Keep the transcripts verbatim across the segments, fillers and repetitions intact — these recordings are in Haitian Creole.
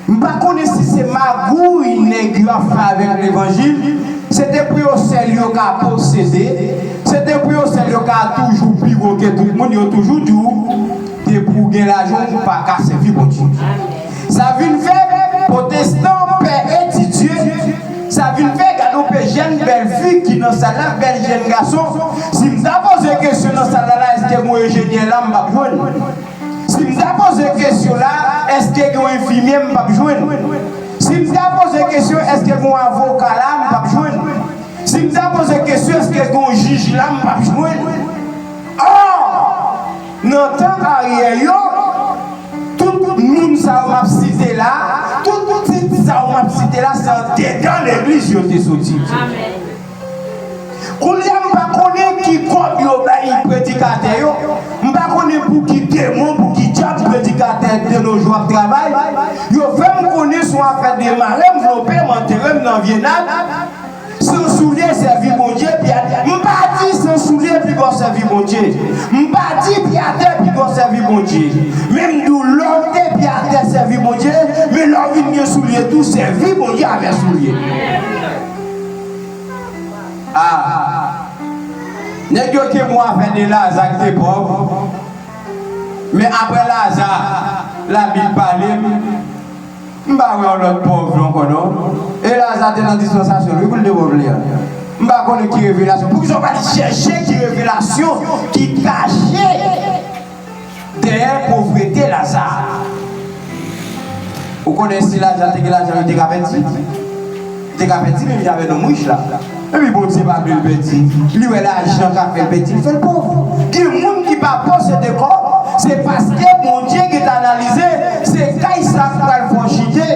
M pa konnen si se magouy nèg yo ap fè avèk levanjil, se te pou yo sèl yo ka posede, se te pou yo sèl yo ka toujou pi wo ke tout moun, yo toujou di w, depi w gen lajan, w pa ka sèvi Bondye. Sa vin fè pwotestan pè etidye, sa vin fè gade yon pe jèn bèl fi ki nan sal la, bèl jèn gason. Si m ta poze kesyon nan sal la, la, èske gen yon enjenyè la, m p ap jwenn. Si m ta poze kesyon la, èske gen yon enfimyè, m p ap jwenn. Si m ta poze kesyon, èske gen yon avoka la, m p ap jwenn. Si m ta poze kesyon, èske gen yon jij la, m p ap jwenn. Ò, nan tan aryè yo, tout moun sa yo m ap site la, tout tit sa yo m ap site la, se andedan legliz yo te soti. Kounye a, m pa konnen ki kòb yo bay predikatè yo. M pa konnen pou ki demon, pou ki dyab predikatè de nos jours ap travay. Yo fè m konnen se yon afè de mare m, vlope m, antere m nan vye nat. San soulye sèvi Bondye, pye atè. M pa di san soulye pi bon sèvi Bondye. M pa di pye atè pi bon sèvi Bondye. Men m di w, lè w te pye atè sèvi Bondye, men lè w vin gen soulye tou, sèvi Bondye avè soulye. Ah, nèg yo te bon afè de Laza ki te pòv. Men apre Laza, Labib pale m, m pa wè yon lòt pòv ankò non. E Laza te nan dispansasyon l wi pou l te pòv li a. M pa konnen ki revelasyon. Poukisa w pa t chèche ki revelasyon ki kache dèyè povrete Laza? Ou konnen si Laza te gen lajan, li te ka pèdi. Li te ka pèdi menm jan avèk nonm rich la. Epi Bondye pa vle l pèdi. Li wè lajan ka fè l pèdi, li fè l pòv. Gen moun ki pa posede kòb, se paske Bondye gentan analize, se kay sa k pral fè w chite,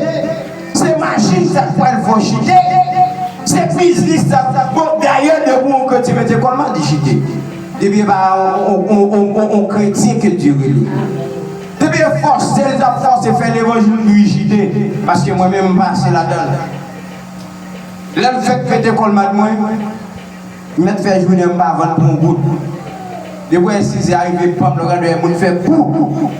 se machin sa k pral fè w chite, se biznis sa k, bon, dayè, depi yon kretyen mete kò l, m a di chite. Depi e pa yon, yon, yon, yon, yon kretyen ke Dye rele. Depi e fòse l t ap fòse fè levanjil pou li chite, paske mwen menm m pase ladan l. Lè m fèk mete kò l mat mwen, m mèt fè jounen m pa vann pou yon goud. Depi w wè sizè a rive, panm, lè w gade wè moun fè pou.